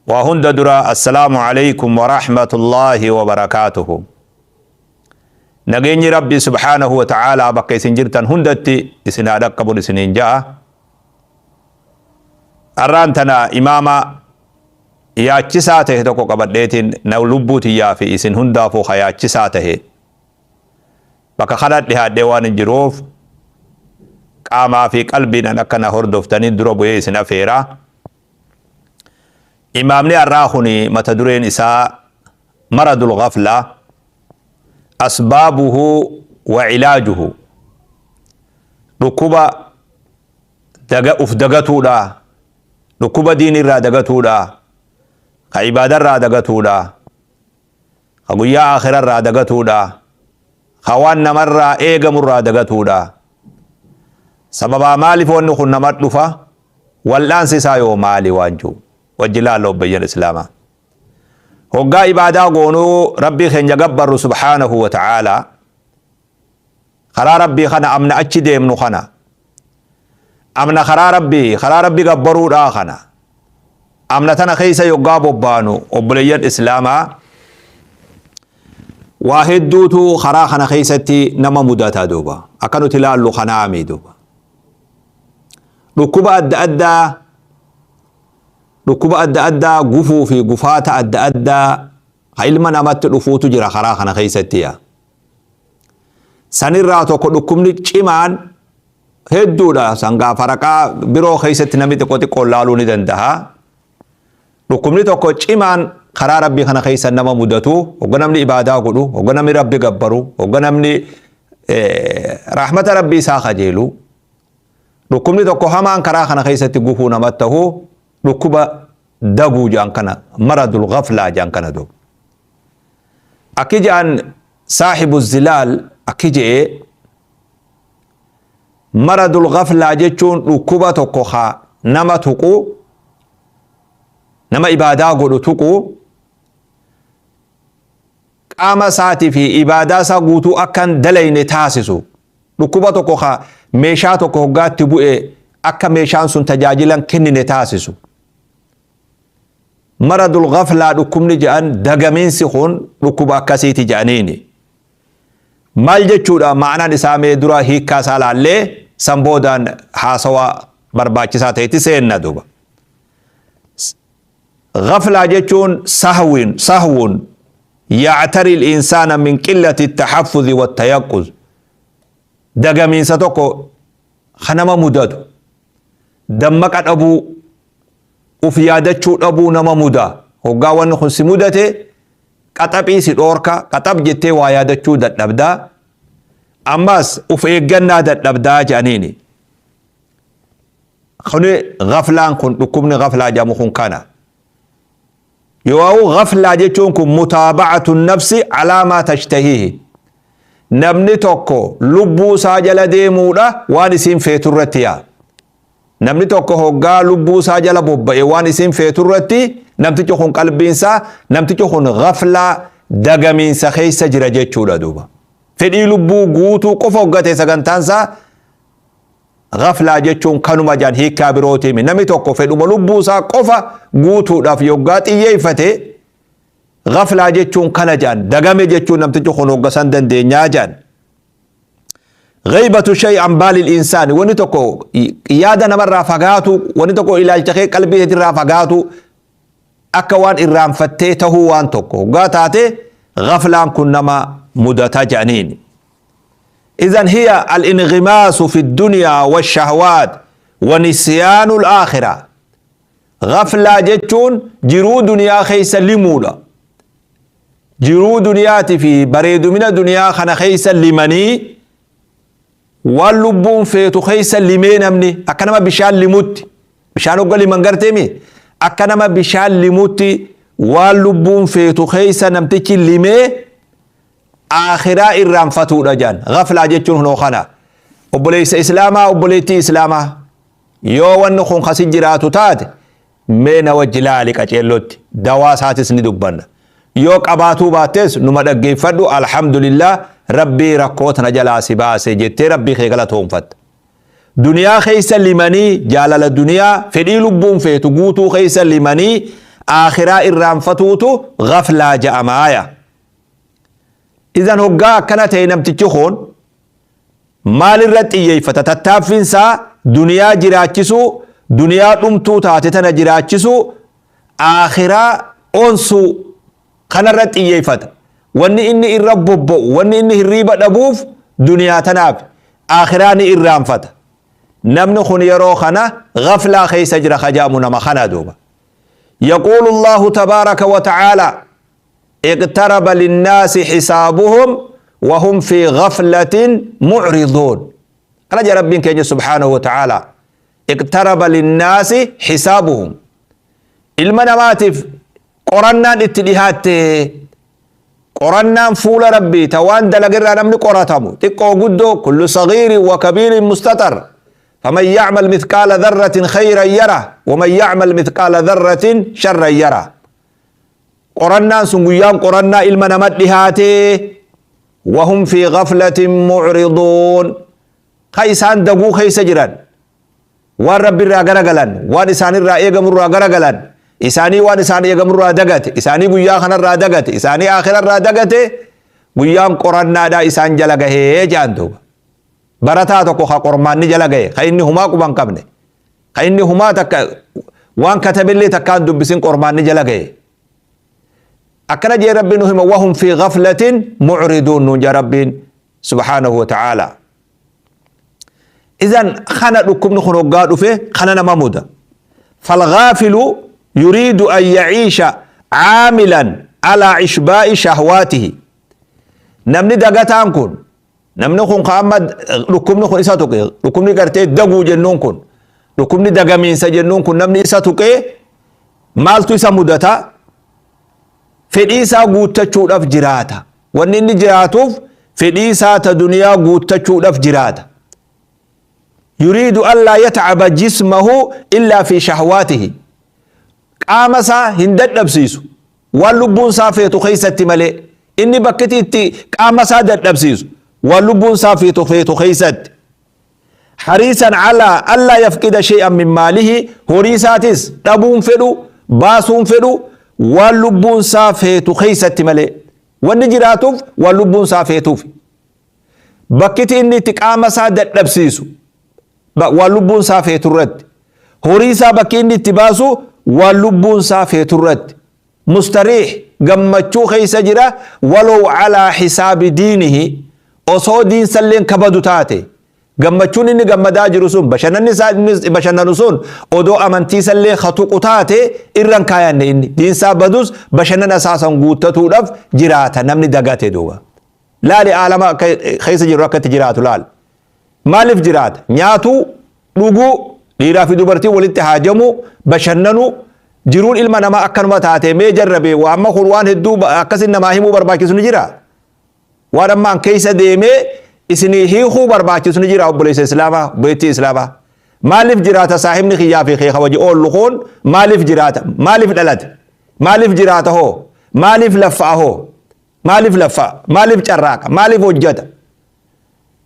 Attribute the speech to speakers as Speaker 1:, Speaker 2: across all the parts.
Speaker 1: Waa hunda dura assalaamu alaykum wa rahmatullaahi wa barakaatuhu. Nageenyi Rabbi subhaanahu wa ta'aalaa bakka isin jirtan hundatti isin haa dhaqqabun isiniin ja'a. Arraan tana imaama yaachisaa tahe tokko qabadheetiin na lubbuu tiyyaa fi isin hundaafuu ka yaachisaa tahe bakka kana dhihaadhee waan hin jiruuf qaamaa fi qalbiidhaan akka na hordoftaniin dura bu'ee isin afeera. Imaamni har'aa kun mata dureen isaa maradul ghaflaa asbaabuhu wa ilaajuhu, dhukkuba daga uf dagatuudha, dhukkuba diin irraa dagatuudha, ka ibaada irraa dagatuudha, ka guyyaa aakhira irraa dagatuudha, ka waan namarraa eegamu irraa dagatuudha. Sababaa maaliif wanni kun nama dhufa? Wal'aansi isaa yoo maali waan jiru wajji laalla. Obboleeyyan islaamaa, hoggaa ibaadaa goonuu, Rabbii keenya gabbarru subhaanahu wa ta'aalaa, karaa Rabbii kana amna achi deemnu kana amna, karaa Rabbii gabbaruudhaa kana amna tana keessa yoggaa bobbaanu, obboleeyyan islaamaa, waa hedduutu karaa kana keessatti nama mudata. Duuba akka nuti ilaallu kanaami. Duuba dhukkuba adda addaa, dhukkuba adda addaa, gufuu fi gufaata adda addaa ka ilma namatti dhufuutu jira karaa kana keessatti. Yaa sanirraa tokko dhukkubni cimaan hedduudha. Sangaa faraqaa biroo keessatti namni xiqqoo xiqqoon laaluu ni danda'a. Dhukkubni tokko cimaan karaa Rabbii kana keessa nama mudatu, hogga namni ibaadaa godhu, hogga namni Rabbi gabbaru, hogga namni rahmata Rabbii isaa kajeelu, dhukkubni tokko hamaan karaa kana keessatti gufuu namatti ta'u dhukkuba daguu jedhan kana, maradul ghaflaa jedhan kana. Duuba akki jedhan saahibu zilaal akki je'e: maradul ghaflaa jechuun dhukkuba tokko haa nama tuqu, nama ibaadaa godhu tuqu, qaama isaatii fi ibaadaa isaa guutuu akka hin dalayne taasisu, dhukkuba tokko ka meeshaa tokko hoggaatti bu'e akka meeshaan sun tajaajilan kennine taasisu. Maradul ghaflaa dhukkubni jedhan, dagamiinsi kun dhukkuba akkasiiti jedhaniini. Maal jechuudha ma'anaan isaa? Mee dura hiikkaa isaa laallee san boodaan haasawa barbaachisaa ta'etti seenna. Duuba ghaflaa jechuun sahwin sahwun yactari al-insaana min qillati at-tahaffuz wa at-tayaqquz, dagamiinsa tokko ka nama mudatu, dammaqa dhabuu, uf yaadachuu dhabuu nama muda. Hoggaa wanni kun si mudate qaxaphii si dhoorka, qaxab jettee waa yaadachuu dadhabdaa, ammas uf eeggannaa dadhabdaa jedhaniini. Kuni ghaflaan kun, dhukkubni ghaflaa jedhamu kun kana yoo ghaflaa jechuun kun mutaaba'atu nafsi alaa maa tashtahiihi, namni tokko lubbuu isaa jala deemuudha waan isiin feetu irratti. Yaa namni tokko hoggaa lubbuu isaa jala bobba'e waan isiin feetu irratti, namtichi kun qalbiinsaa, namtichi kun ghaflaa, dagamiinsa keessa jira jechuudha. Duuba fedhii lubbuu guutuu qofa hoggate sagantaansaa, ghaflaa jechuun kanuma jaan. Hiikkaa birootiimi, namni tokko fedhuma lubbuu isaa qofa guutuudhaaf yoggaa xiyyeeffate, ghaflaa jechuun kana jaan. Dagame jechuun namtichi kun hoggasan dandeenyaa jaan. Ghaybatu shay an baalil insaani, wanni tokko yaada namarraa fagaatu, wanni tokko ilaalcha kee qalbii keetirraa fagaatu, akka waan irraanfattee tahuu waan tokko hoggaa taate, ghaflaan kun nama mudata jedhaniini. إذن هي الانغماس في الدنيا والشهوات ونسيان الآخرة. غفلة jechuun jiruu duniyaa keessa limuudha. Jiruu duniyaati fi bareedumina duniyaa kana keessa limanii, waan lubbuun feetu keessa limee, namni akka nama bishaan limutti, bishaan hogga liman garteemi, akka nama bishaan limutti waan lubbuun feetu keessa namtichi limee aakhiraa irraanfatuudha jaan. Ghaflaa jechuun hunoo kana. Obboleessa islaamaa, obboleettii islaamaa, yoo wanni kun kasi jiraatu taate, mee na wajji laali qaceellotti, dawaa isaatis ni dubbanna. Yoo qabaatuu baattees numa dhaggeeffadhu, alhamdulillah, Rabbii rakkoo tana jalaa si baase jettee Rabbii kee galatoonfatta. Duniyaa keessa limanii, jaalala duniyaa, fedhii lubbuun feetu guutuu keessa limanii, Aakhiraa irraanfatuutu gaflaa ja'amaaya. Idan hoggaa akkana ta'e, namtichi kun maalirra xiyyeeffata? Tattaaffiin isaa duniyaa jiraachisuu, duniyaa dhumtuu taate tana jiraachisuu, aakhiraa onsuu kanarra xiyyeeffata. Wanni inni irra bobba'u, wanni inni hirriiba dhabuuf duniyaa tanaaf, aakhiraa ni irraanfata. Namni kun yeroo kana gaflaa keessa jira kajaamu nama kana duuba. يقول الله تبارك وتعالى: اقترب للناس حسابهم وهم في غفلة معرضون. رجع ربين كيني سبحانه وتعالى: اقترب للناس حسابهم. Ilma namaatiif qorannaan itti dhihaatte. Qorannaan fuula Rabbii ta waan dalagirraa namni qoratamu, xiqqoo guddoo, كل صغير وكبير مستطر، فمن يعمل مثقال ذرة خيرا يره ومن يعمل مثقال ذرة شرا يره. Qorannaan sun, guyyaan qorannaa ilma nama dhihaate. وهم في غفلة معرضون. Ka isaan daguu keessa jiran, waan Rabbi irraa garagalan, waan isaan irraa eegamurraa garagalan, isaanii waan isaan eegamurraa dagate, isaanii guyyaa kanarraa dagate, isaanii aakhirarraa dagate, guyyaan qorannaadhaa isaan jala gahee jaan duuba. Barataa tokko ka qormaanni jala gahe, ka inni humaa quban qabne, ka inni humaa takka waan katabillee takkaan dubbisin, qormaanni jala gahe. Akkana jee Rabbiin nu hima: وهم في غفلة معرضون nuun jaa Rabbiin سبحانه وتعالى. إذن kana dhukkubni kun hoggaa dhufe kana nama muda. فالغافل يريد أن يعيش عاملا على إشباع شهواته. Namni dagataan kun, namni kun ka amma dhukkubni kun isa tuqe, dhukkubni gartee daguu jennuun kun, dhukkubni dagamiinsa jennuun kun, namni isa tuqee maaltu isa mudata? Fedhii isaa guuttachuudhaaf jiraata. Wanni inni jiraatuuf fedhii isaa ta duniyaa guuttachuudhaaf jiraata. يريد ألا يتعب جسمه إلا في شهواته. Qaama isaa hin dadhabsiisu waan lubbuun isaa feetu keeysatti malee. Inni bakkiti itti qaama isaa dadhabsiisu waan lubbuun isaa feetu keeysatti. حريصا على ألا يفقد شيئا من ماله. Horii isaatis dhabuun fedhu, baasuun fedhu, waan lubbuun isaa feetu keeysatti malee. Wanni jiraatuuf waan lubbuun isaa feetuuf. Bakkiti inni itti qaama isaa dadhabsiisu waan lubbuun isaa feetu irratti. Horii isaa bakki inni itti baasu waan lubbuun isaa feetu irratti. مستريح, gammachuu keeysa jira. ولو على حساب دينه. Osoo diinsalleen kabadu taate, gammachuun inni gammadaa jiru sun, bashannanni isaa inni bashannanu sun, odoo amantiisallee hatuqu taate irran kaayanne. Inni diinsaa badus bashannana isaa san guuttatuudhaaf jiraata namni dagate duuba. Laali, aalama keessa jiru akka itti jiraatu laal. Maaliif jiraata? Nyaatuu, dhuguu, dhiiraa fi dubartii walitti haajamuu, bashannanuu. Jiruun ilma namaa akkanuma taate. Mee jarrabe, waa amma kun waan hedduu akkasin namaa himuu barbaachisu ni jira. Waan amma an keessa deemee isinii hiikuu barbaachisu ni jira? Obboleessa Islaamaa, obboleettii Islaamaa, maaliif jiraata saahibni kiyyaa fi kee kabaji oollu kun? Maaliif jiraata? Maaliif dhalate? Maaliif jiraata hoo? Maaliif laffa'a hoo? Maaliif laffa'a? Maaliif carraaqa? Maaliif hojjata?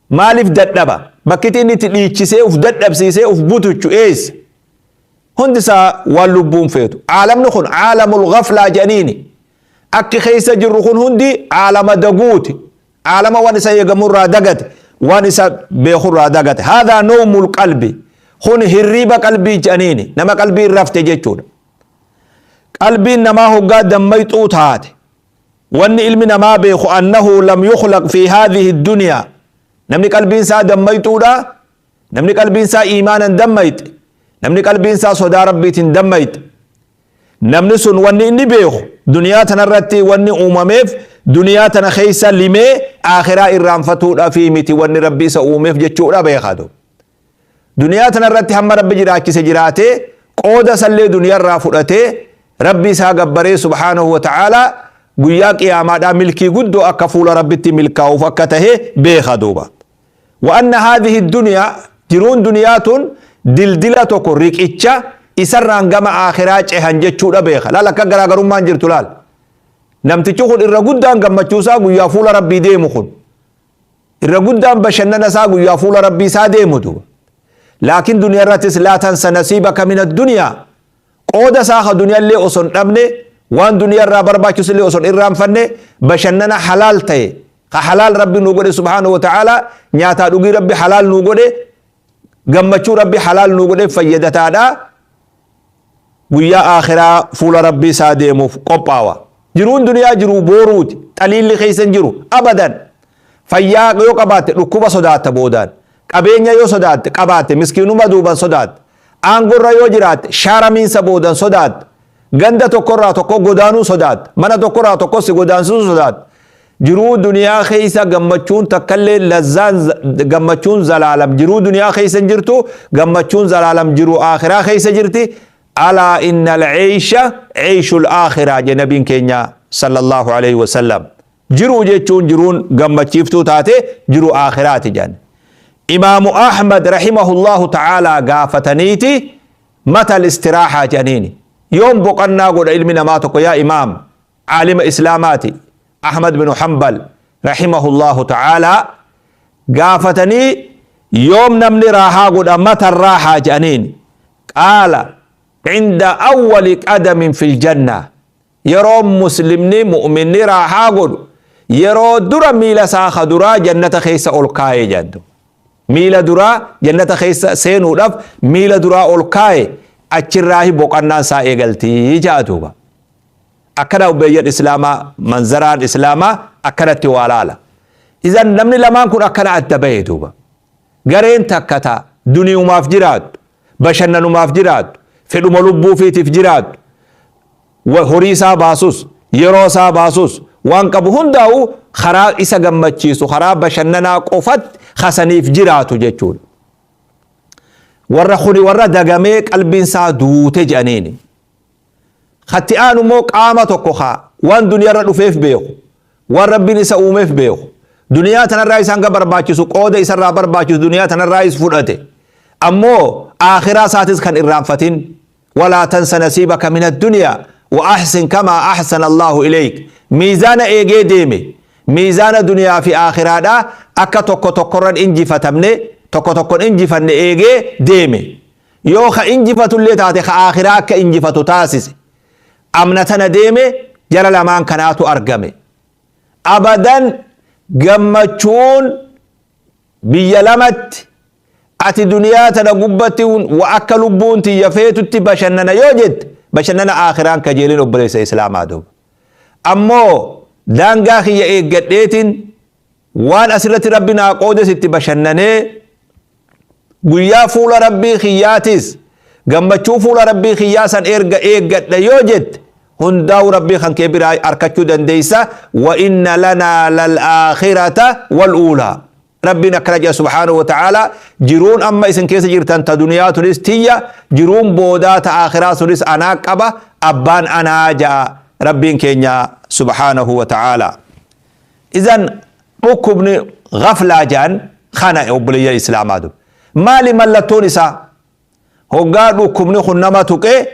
Speaker 1: Maaliif dadhaba? Bakki inni itti dhiichisee uf dadhabsiisee uf butuchu eessa? Hundi isaa waan lubbuun feetu. Caalamni kun عالم الغفلة jedhaniini. Akki keessa jirru kun hundi caalama daguuti, caalama waan isa eegamurraa dagate, waan isa beekurraa dagate. هذا نوم القلب. Kun hirriiba qalbii jedhaniini. Nama qalbii rafte jechuudha. Qalbiin namaa hoggaa dammayxuu taate, wanni ilmi namaa beeku أنه لم يخلق في هذه الدنيا. Namni qalbiin isaa dammayxuudha, namni qalbiin isaa iimaanan dammayxe, namni qalbiin isaa sodaa Rabbiitiin dammayxe, namni sun wanni inni beeku duniyaa tanarratti wanni uumameef duniyaa tana keessa limee aakhiraa irraanfatuudhaafi miti wanni Rabbi isa uumeef jechuudha beekatu. Duniyaa tanarratti hamma Rabbi jiraachise jiraatee, qooda sallee duniyaarraa fudhatee, Rabbi isaa gabbaree سبحانه وتعالى guyyaa qiyaamaadhaa milkii guddoo akka fuula Rabbitti milkaa'uuf akka tahe beeka duuba. وأن هذه الدنيا, jiruun duniyaa tun dildila tokko, riqicha isarraan gama aakhiraa cehan jechuudha beeka. Laal, akka garaagarummaan jirtu laal. Namtichi kun irra guddaan gammachuusaa guyyaa fuula Rabbii deemu kun. Irra guddaan bashannana isaa guyyaa fuula Rabbii isaa deemu duuba. Laakiin duniyaa irrattis لا تنس نصيبك من الدنيا. Qooda isaa ka duniyaallee osoo hin dhabne, waan duniyaarraa barbaachisullee osoo hin irraanfanne, bashannana halaal ta'e ka halaal Rabbi nu godhe subhaanahu wa ta'ala, nyaataa dhugii Rabbi halaal nu godhe, gammachuu Rabbi halaal nu godhe fayyadataadha. Guyyaa aakhiraa fuula Rabbii isaa deemuuf qophaawa. Jiruun duniyaa jiruu booruuti, xaliilli keessa hin jiru abadan. Fayyaa yoo qabaatte dhukkuba sodaatta boodaan. Qabeenya yoo sodaatte qabaatte miskiinuma duuban sodaatta. Aangorra yoo jiraatte shaaramiinsa boodan sodaatta. Ganda tokkorraa tokko godaanuu sodaatta. Mana tokkorraa tokko si godaansisuu sodaatta. Jiruu duniyaa keessa gammachuun takkallee, lazzaan gammachuun zalaalam jiruu duniyaa keessa hin jirtu. Gammachuun zalaalam jiruu aakhiraa keessa jirti. Alaa innal ceesha ceeshul aakhiraa je nabiin keenya sallallahu alaihi wasallam. Jiruu jechuun jiruun gammachiiftuu taate jiruu aakhiraati jedhan. Imaamu Ahmad rahimahullahu ta'aalaa gaafataniiti, matal istiraahaa jedhaniini, yoom boqannaa godha ilmi namaa tokko yaa imaam? Caalima islaamaati Ahmad bin Hanbal rahimahullahu ta'aalaa gaafatanii, yoom namni raahaa godha, mata raahaa jedhaniini. Qaala cinda awwali qadamin fil janna. Yeroo muslimni mu'minni raahaa godhu yeroo dura miila isaa ka duraa jannata keessa ol kaa'e jedhu. Miila duraa jannata keessa seenuudhaaf miila duraa ol kaa'e, achirraahi boqannaan isaa eegaltii jedha duuba. Akkana obbeeyyan islaamaa, manzaraan islaamaa akkanatti waa laala. Idan namni lamaan kun akkana adda bahe duuba. Gareen takka ta duniyumaaf jiraattu, bashannanumaaf jiraattu, fedhuma lubbuufiitiif jiraattu, horii isaa baasus, yeroo isaa baasus, waan qabu hundaa'u karaa isa gammachiisu, karaa bashannanaa qofatti kasaniif jiraatu jechuudha. Warra kuni warra dagamee qalbiin isaa duute jedhaniini. Katti aanu immoo qaama tokko kaa waan duniyaarra dhufeef beeku, waan Rabbiin isa uumeef beeku, duniyaa tanarraa isaan ga barbaachisu, qooda isarraa barbaachisu duniyaa tanarraa is fudhate, ammoo aakhiraa isaatis kan irraanfatin. Walaa tansa nasiibaka min addunyaa wa ahsin kamaa ahsana Allahu ilayk. Miizaana eegee deeme, miizaana duniyaa fi aakhiraadhaa akka tokko tokkorran injifatamne, tokko tokkon injifanne eegee deeme. Yoo ka injifatullee taate ka aakhiraa akka injifatu taasise. Amna tana deeme. Jara lamaan kanaatu argame. Abadan gammachuun biyya lamatti. Ati duniyaa tana gubbatti wa akka lubbuun tiyya feetutti bashannana yoo jette, bashannana aakhiraan kajeelin, obboleessa islaamaa. Duuba ammoo daangaa kiyya eeggadheetiin waan asirratti Rabbi naa qoodes itti bashannanee, guyyaa fuula Rabbii kiyyaatis gammachuu fuula Rabbii kiyyaa san erga eeggadha yoo jette, hundaa'u Rabbii kan kee biraa arkachuu dandeeysa. Wa inna lanaa lal aakhirata wal uulaa. Rabbiin akkana jedha subhaanahu wa ta'ala: jiruun amma isin keessa jirtan ta duniyaa tunis tiyya, jiruun boodaa ta aakhiraa sunis anaa qaba, abbaan anaa ja'a Rabbiin keenya subhaanahu wa ta'ala. Idan dhukkubni ghaflaa jedhan kana, obboleeyyan islaamaa, du maali mallattoon isaa? Hoggaa dhukkubni kun nama tuqe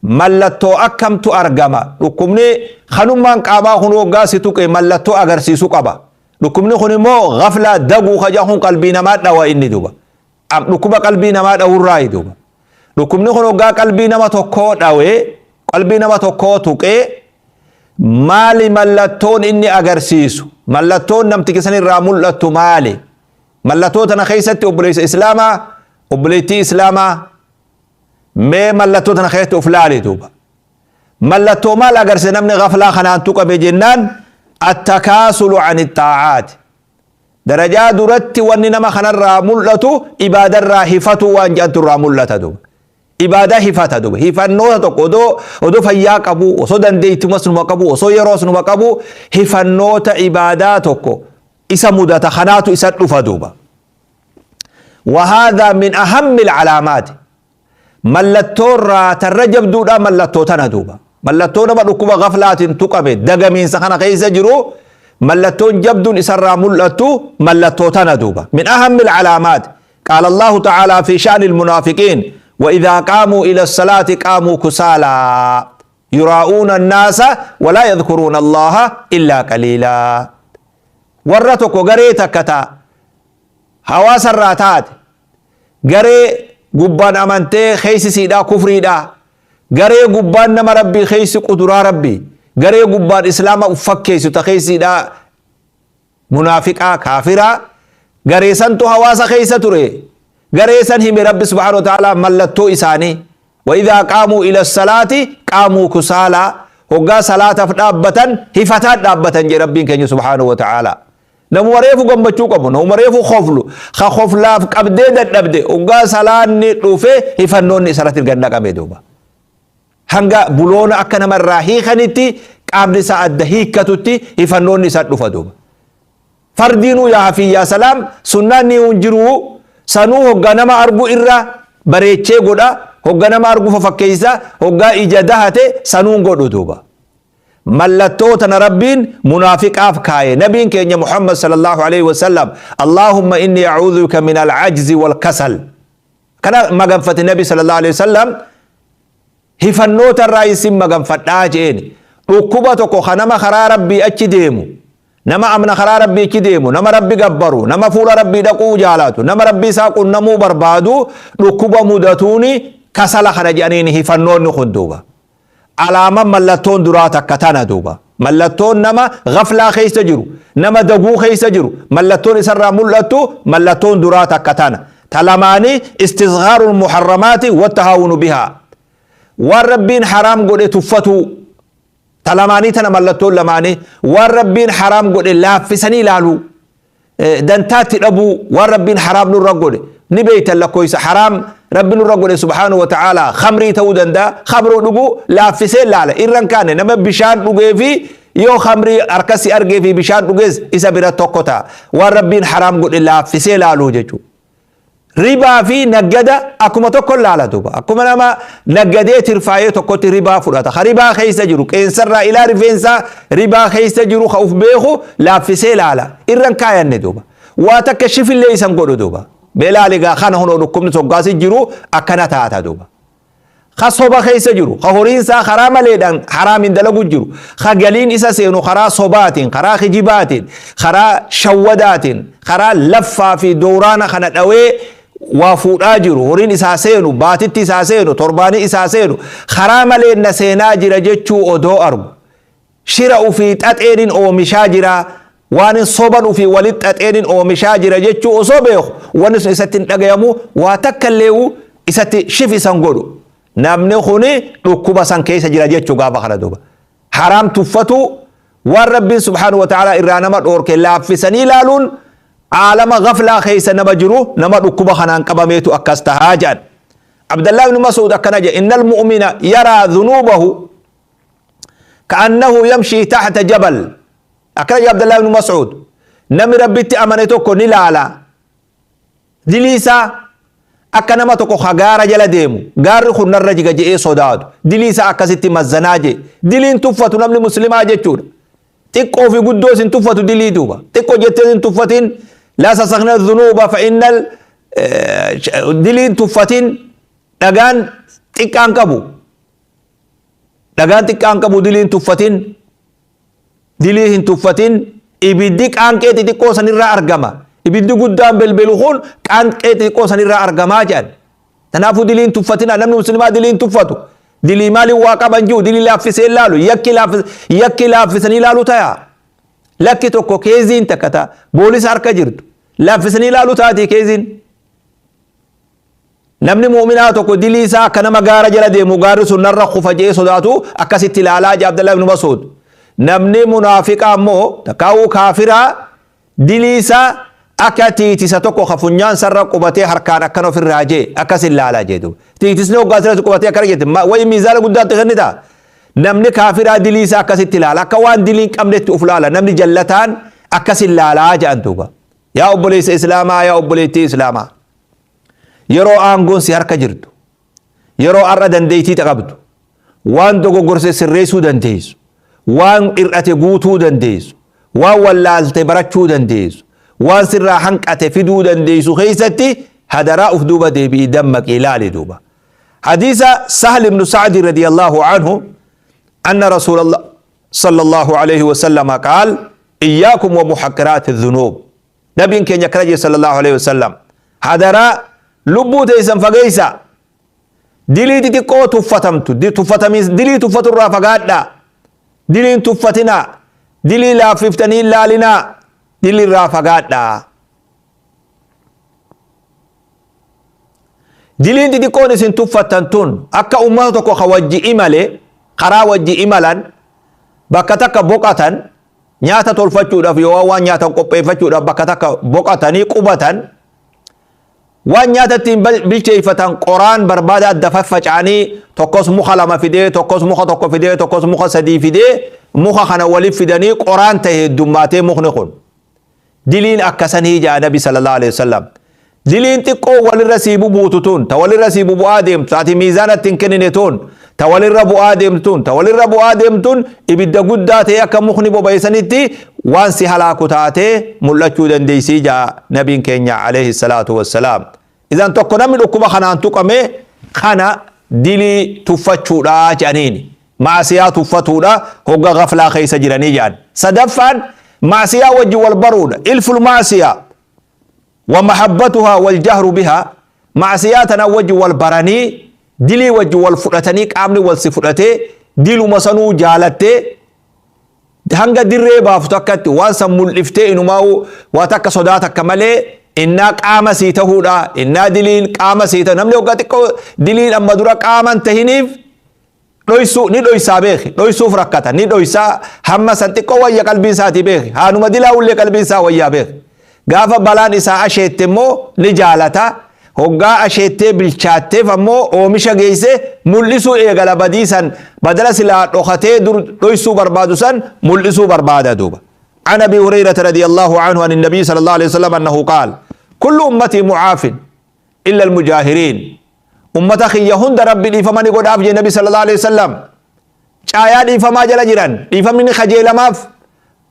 Speaker 1: mallattoo akkamtu argama? Dhukkubni kanummaan qaamaa kun hoggaa si tuqe mallattoo agarsiisu qaba. Dhukkubni kun immoo ghaflaa daguu kaja kun qalbii namaa dhawa inni duba. Dhukkuba qalbii namaa dhawurraayi duuba. Dhukkubni kun hoggaa qalbii nama tokkoo dhawee, qalbii nama tokkoo tuqee, maali mallattoon inni agarsiisu? Mallattoon namticha san irraa mul'attu maali? Mallattoo tana keessatti, obboleessa islaamaa, obboleettii islaamaa, mee mallattoo tana keessatti of laali duuba. Mallattoo maal agarsiisa namni ghaflaa kanaan tuqame jennaan, attakaasulu ani xaacaati. Darajaa duratti wanni nama kanarraa mul'atu ibaadarraa hifatu waan jedhantu irraa mul'ata duuba. Ibaadaa hifata duuba. Hifannoota tokko odoo fayyaa qabu, osoo dandeettumas numa qabu, osoo yeroos numa qabu, hifannoota ibaadaa tokko isa mudata, kanaatu isa dhufa duuba. وهذا من أهم العلامات. Mallattoorraa tarra jabduudha mallattoo tana duuba. Mallattoo nama dhukkuba ghaflaatiin tuqame, dagamiinsa kana keessa jiru, mallattoon jabduun isarraa mul'attu mallattoo tana duuba. من أهم العلامات. قال الله تعالى في شأن المنافقين: وإذا قاموا إلى الصلاة قاموا كسالى يراءون الناس ولا يذكرون الله إلا قليلا. Warra tokko, garee takka ta'a hawaasarraa taate, garee gubbaan amantee keessisiidha kufriidha, Garee gubbaan nama Rabbii keeysi quduraa Rabbii. Garee gubbaan Islaama uf fakkeeysu ta keeysiidhaa munaafiqaa kaafiraa garee santu hawaasa keeysa ture. Garee san hime Rabbi subhaanahu wa ta'aalaa mallattoo isaanii. Wa idhaa qaamuu ila salaati qaamuu kusaalaa hoggaa salaataf dhaabbatan hifataan dhaabbatan jee Rabbiin keenya subhaanahu wa ta'aalaa. Namuma reefu gammachuu qabu, namuma reefu koflu, ka koflaaf qabdee dadhabde hoggaa salaanni dhufe hifannoonni isarratti gad naqame duuba. Hanga buloona akka nama irraa hiikanitti qaamni isaa adda hiikkatutti hifannoonni isa dhufa duuba. Fardiinuu yaa hafii yaa salaam sunnaan ni hin jiruu sanuu hoggaa nama argu irra bareechee godha hogga nama argu fafakkeessa hoggaa ija dahate sanuun godhu duuba. Mallattoo tana Rabbiin munaafiqaaf kaaye. Nabiin keenya Muhammad sallallahu alaihi wasallam Allahumma inni a'uudhu bika min al-ajzi wal kasal. Kana maganfate Nabi sallallahu alaihi wasallam hifannoota irraa isin maganfadhaa jeeni. Dhukkuba tokko ka nama karaa Rabbii achi deemu nama amna karaa Rabbii achi deemu nama Rabbi gabbaru nama fuula Rabbii dhaquu jaalatu nama Rabbii isaa qunnamuu barbaadu dhukkuba mudatuuni kasala kana jedhaniin hifannoonni kun duuba. Alaaman mallattoon duraa takka tana duuba. Mallattoon nama ghaflaa keessa jiru, nama daguu keessa jiru, mallattoon isarraa mul'attu mallattoon duraa takka tana. Ta lamaanii istisghaarul muharramaati wattahaawunu bihaa. Waan Rabbiin haraam godhe tuffatuu. Ta lamaanii tana mallattoon lamaanii waan Rabbiin haraam godhe laaffisanii ilaaluu. Dantaatti dhabuu waan Rabbiin haraam nurra godhe ni beeytan lakkoysa haraam Rabbi nurra godhe subhaanahu wa ta'ala khamrii ta'uu danda'a khamruu dhuguu laaffisee laala irra hin kaane nama bishaan dhugee fi yoo khamrii harka si argee fi bishaan dhugees isa bira tokko ta'a waan Rabbiin haraam godhe laaffisee laaluu jechuudha. Ribaa fi naggada akkuma tokko laala duuba. Akkuma nama naggadee tirfaayee tokkotti ribaa fudhata. Ka ribaa keessa jiru qeensarraa ilaa rifeensaa ribaa keessa jiru ka uf beeku laaffisee laala. Irra hin kaayanne duuba. Waa takka shifillee isan godhu duuba. Mee laali gaa kana hunoo dhukkubni soggaasi jiru akkana taata duuba. Ka soba keessa jiru, ka horiin isaa karaa maleedhaan haraamiin dalagu jiru, ka galiin isa seenu karaa sobaatiin, karaa kijibaatiin, karaa shawwadaatiin, karaa laffaa fi dooraana kana dhawee waa fuudhaa jiru, horiin isaa seenu, baatitti isaa seenu, torbaanii isaa seenu, karaa maleen na seenaa jira jechuu odoo argu. Shira ufii xaxeenin oomishaa jira, waanin soban ufii walit xaxeenin oomishaa jira jechuu osoo beeku wanni sun isatti hin dhagayamu waa takka illeewu isatti shif isan godhu. Namni kuni dhukkuba san keessa jira jechuu gaafa kana duuba. Haraam tuffatuu waan Rabbiin subhaanahu wa ta'aalaa irraa nama dhoorke laaffisanii ilaaluun aalama gaflaa keessa nama jiru nama dhukkuba kanaan qabameetu akkas tahaa jedhan. Abdallah ibn Mas'ud akkana jedhe innal mu'mina yaraa dhunuubahu ka'annahu yamshii tahta jabal akkana jedhe Abdallah ibn Mas'ud namni Rabbitti amane tokko ni laala dilii isaa akka nama tokko ka gaara jala deemu gaarri kun narra jiga je'ee sodaatu dilii isaa akkasitti mazzanaa jee diliin tuffatu namni muslimaa jechuudha xiqqoo fi guddoo isin tuffatu dilii duuba xiqqoo jettee isin tuffatin laa sasakna dhunuuba fa innal diliin tuffatin dhagaan xiqqaan qabu Dhagaan xiqqaan qabu dilii hin tuffatin, dilii hin tuffatin, ibiddi qaanqee xixiqqoo sanirraa argama. Ibiddi guddaan belbelu kun qaanqee xixiqqoo sanirraa argamaa jedhan. Kanaafuu dilii hin tuffatina namni muslimaa dilii hin tuffatu. Dilii maaliin waa qaban jiru dilii laaffisee laalu yakki yakki laaffisanii laalu ta'a. Lakki tokko keeziin takka ta'a boolisa harka jirtu laaffisanii laalu taati keeziin. Namni mu'minaa tokko dilii isaa akka nama gaara jala deemu gaarri sun narra kufa je'ee sodaatu akkasitti ilaalaa jee Abdallah ibn Mas'ud. Namni munaafiqaa immoo takkaa'uu kaafiraa dilii isaa akka tiitisa tokko ka funyaan sarra qubatee harkaan akkana ofirraa jee akkas ilaalaa jee duuba. Tiitisni hoggaa sirratti qubatee akkana jette wayi miizaana guddaatti kennita. Namni kaafiraa dilii isaa akkasitti ilaala akka waan dilii hin qabnetti of laala namni jallataan akkas ilaalaa jedhan duuba. Yaa obboleessa Islaamaa yaa obboleettii Islaamaa. Yeroo aangoon si harka jirtu, yeroo har'a dandeettii qabdu, waan dogoggorse sirreessuu dandeessu, waan hir'ate guutuu dandeessu, waan wallaalte barachuu dandeessu, waan sirraa hanqate fiduu dandeessu keessatti hadaraa uf duuba deebi'i dammaqii ilaali duuba. Hadiisa Sahl ibn Sa'di radiyallahu anhu anna Rasuulallah sallallahu alayhi wa sallama qaal iyyaakum wa muhaqqiraati dhunuub. Nabiin keenya akkana jedhe sallallahu alaihi wasallam hadaraa lubbuu teessan fageeysa Dilii xixiqqoo tuffatamtu, tuffatamiis dilii tuffaturraa fagaadhaa. Diliin tuffatinaa. Dilii laaffiftanii hin laalinaa. Dilirraa fagaadhaa. Diliin xixiqqoon isin tuffattan tun akka ummata tokko ka wajji imale, karaa wajji imalan, bakka takka boqatan, nyaata tolfachuudhaaf yoo waan nyaatan qopheeffachuudhaaf bakka takka boqatanii qubatan, waan nyaata ittiin bilcheeffatan qoraan barbaada adda faffaca'anii, tokkos muka lama fidee, tokkos muka tokko fidee, tokkos muka sadii fidee, muka kana waliif fidanii qoraan ta'e heddummaatee mukni kun. Diliin akkasanii ja'a Nabi sallallahu alaihi wasallam. Diliin xiqqoo walirra sii bubuutu tun, ta walirra sii bubu'aa deemtu, taati miizaanatti hin kennine tun, ta walirra bu'aa deemtu tun, ta walirra bu'aa deemtun ibidda guddaa ta'e akka mukni boba'e sanitti waan si halaaku taatee mul'achuu dandeessii ja'a Nabiin keenya alayhi salaatu wassalaam. Idan tokko namni dhukkuba kanaan tuqame kana dilii tuffachuudha jedhaniini. Ma'asiyaa tuffatuudha hogga gaflaa keessa jiranii jedhan. Sadaffaan ma'asiyaa wajji wal baruudha. Ilful ma'asiyaa wa mahabbatuhaa wal jahru bihaa. Ma'asiyaa tana wajji wal baranii, dilii wajji wal fudhatanii, qaamni wal si fudhatee diluma sanuu jaalattee hanga dirree baaftu akkatti waan san mul'iftee, inumaa'u waa takka sodaa takka malee innaa qaama sii tahuudha. Innaa diliin qaama sii tahu, namni hoggaa xiqqoo diliin amma dura qaaman tahiniif dhoysuu ni dhoysaa beeki, dhoysuuf rakkata, ni dhoysaa. Hamma san xiqqoo wayya qalbiin isaatii beeki, haanuma dilaa ullee qalbiin isaa wayyaa beeki. Gaafa balaan isaa asheette immoo ni jaalata. Hoggaa asheettee bilchaatteef ammoo oomisha geesse mul'isuu eegala. Badii san badala silaa dhokatee dur dhoysuu barbaadu san mul'isuu barbaada duuba. عن أبي هريرة رضي الله عنه عن النبي صلى الله عليه وسلم أنه قال: كل أمتي معاف إلا المجاهرين. Ummata kiyya hunda Rabbi dhiifama ni godhaaf jee Nabi sallallahu alaihi wasallam. Caayaa dhiifamaa jala jiran, dhiifamni ni kajeelamaaf,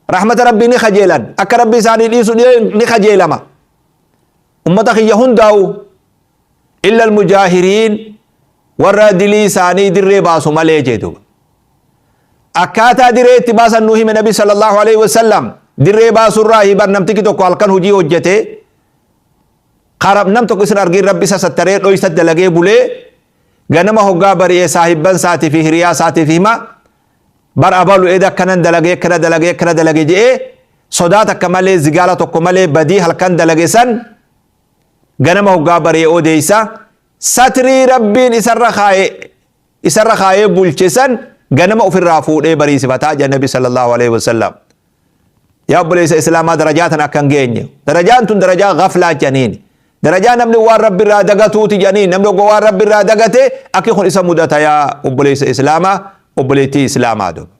Speaker 1: rahmata Rabbii ni kajeelan, akka Rabbi isaanii dhiisu ni kajeelama ummata kiyya hundaa'u, illa almujaahiriin, warra dilii isaanii dirree baasu malee jee duuba. Akkaataa dirree itti baasan nu hime Nabi sallallahu alaihi wasallam. Dirree baasurraa hibar namtichi tokko halkan hojii hojjete, karab nam tokko isin argin, Rabbi isa sattaree dhoysa dalagee bulee, ganama hoggaa bari'ee saahibban isaatii fi hiriyaa isaatiif hima: "Bar abalu eda akkanan dalagee, akkana dalagee, akkana dalage," je'ee sodaa takka malee, zigaala tokko malee badii halkan dalage san ganama hoggaa bari'ee odeeysa. Satrii Rabbiin isarra kaayee bulche san ganama ofirraa fuudhee bariisifataa jedha Nabi sallallahu alaihi wasallam. Yaa obboleessa Islaamaa, darajaa tan akka hin geenye. Darajaan tun darajaa gaflaa jedhaniini. Darajaa namni waan Rabbi irraa dagatuuti jedhaniin. Namni oggo waan Rabbi irraa dagate akki kun isa mudata, yaa obboleessa Islaamaa, obboleettii Islaamaa duuba.